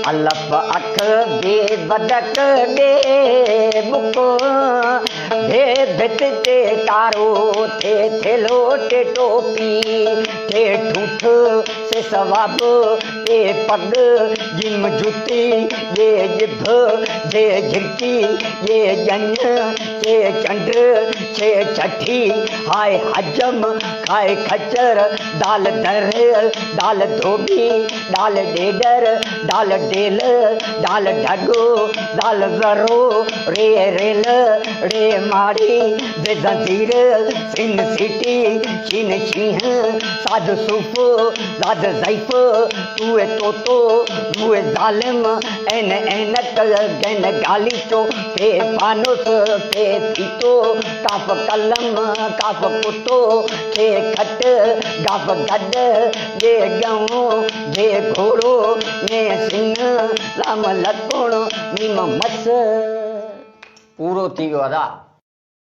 الف اک بي بدڪ ٻي ٻڪ ڀي ڀت تي تارو ٿي ٿيلهو ٽي ٽوپي ٽي ٺوٺ سي ثواب پي پڳ جيم جتي ڄي ڄڀ جي جهرڪي ڄي ڄڃ چي چنڊ ڇي ڇٺي هاء حجم کاء خچر دال در دال ڌوٻي ڊال ڏيڏر، ڊال ڊيل، ڊال ڍڳو، دال ذرو، ري ريل، ڙي ماڙي، ز زنجير، سين سيٽي، شين شينهن، صاد صوف، ضاد ضعيف، طو طوطو، ظو ظالم، عين عينڪ، غين غاليچو، ف فانوس، ف ڦيٿو، ڪاف قلم، ڪاف ڪتو، خ کٽ، گاف گڏ، ڄ ڳئون، جھ گهوڙو، ڃ سڱ، لام لڪڻ، ميم مس. پورو ٿي ويو ادا.